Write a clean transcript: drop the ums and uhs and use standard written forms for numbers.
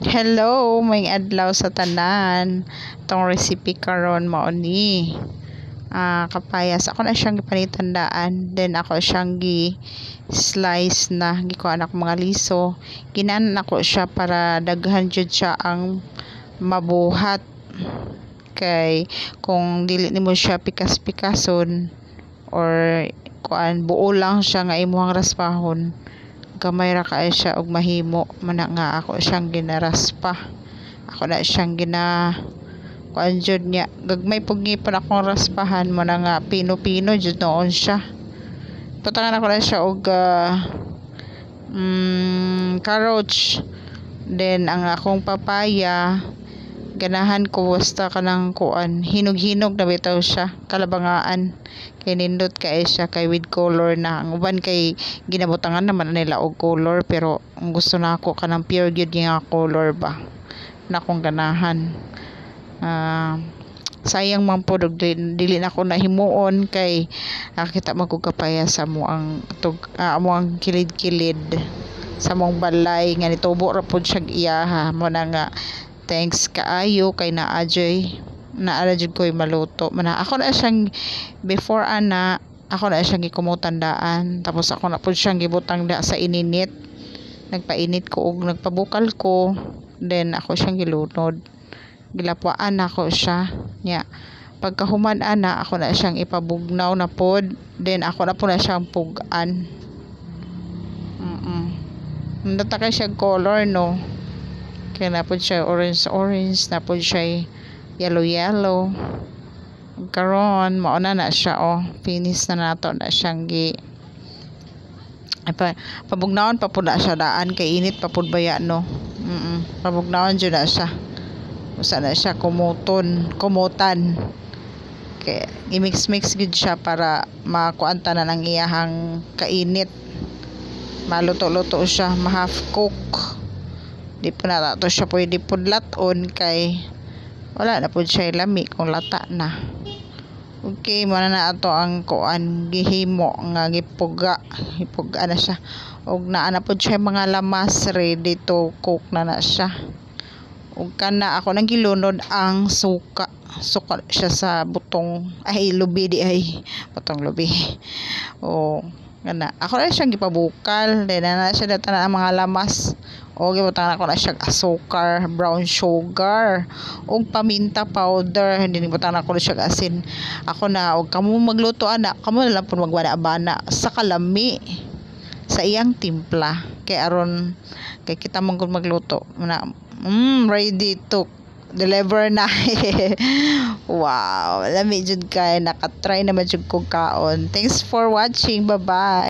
Hello, maayong adlaw sa tanan. Atong recipe karon mao ni kapayas. Ako na siyang gipanitandaan, then ako siyang gi slice na, gikuha na mga liso. Ginan nako siya para daghan jud siya ang mabuhat. Kay kung dili nimo siya pikas-pikason or kuan, buo lang siya nga imong raspahon, gamay ra kaayo siya og mahimo. Mana nga ako siyang ginaraspa, ako na siyang gina kuan jud niya. Gagmay pug ngipon akong raspahan mo na nga pino-pino jud noon siya. Butangan ako na siya og carrots. Then ang akong papaya, ganahan ko basta kanang kuan, hinog-hinog na bitaw siya, kalabangaan, kay nindot kay siya kay with color na. Ang uban kay ginabutangan naman nila og color, pero ang gusto nako kanang pure gyud nga color ba na akong ganahan. Sayang man pod og dili na ko nahimuon kay nakakita man kog kapaya sa amo ang tug amo ang kilid-kilid sa among balay nga nitubo ra pod siya iyaha. Mo na nga thanks kaayo kay naa joy, naa ra jud ko'y maluto. Mana ako na siyang before ana, ako na siyang gikumutan daan, tapos ako na pud siyang gibutang da sa ininit. Nagpainit ko og nagpabukal ko, then ako siyang gilunod, gilapwaan nako siya nya. Pagkahuman ana, ako na siyang ipabugnaw na pod, then ako na pud na siyang pug-an. Nindot kay siya color, no? Kay naa pod siya orange orange, naa pod siya yellow yellow. Karon mao na na siya, oh, finish na nato na siyang gi ay, pa, pabugnawon pa pud na siya daan kay init pa pud baya, no? Pabugnawon jud na siya, usa na siya kumuton, kumutan, kay i-mix mix gid siya para makuan tanan ang iyahang kainit, maluto-luto siya, ma half cook. Di pa na to siya pwede pudlaton kay wala na pud siya lami kung lata na. Okay, mo na ato ang kuan, gihimo nga gipuga, gipuga na siya og naa na pud siya mga lamas, ready to cook na na siya. Ug kana ako nang gilunod ang suka, suka siya sa butong, ay, lubi di ay, butong lubi. O kana ako na siyang gipabukal, then na siya data ang mga lamas o gibutang ako na siya asukar, brown sugar ug paminta powder. Hindi gibutang ako na siya asin. Ako na og kamo magluto ana, kamo na lang pud magbana-bana sa kalami sa iyang timpla, kay aron kay kita man gud magluto na. Ready to deliver na. Wow, lami jud kay. Nakatry naman jud kog kaon. Thanks for watching. Bye bye.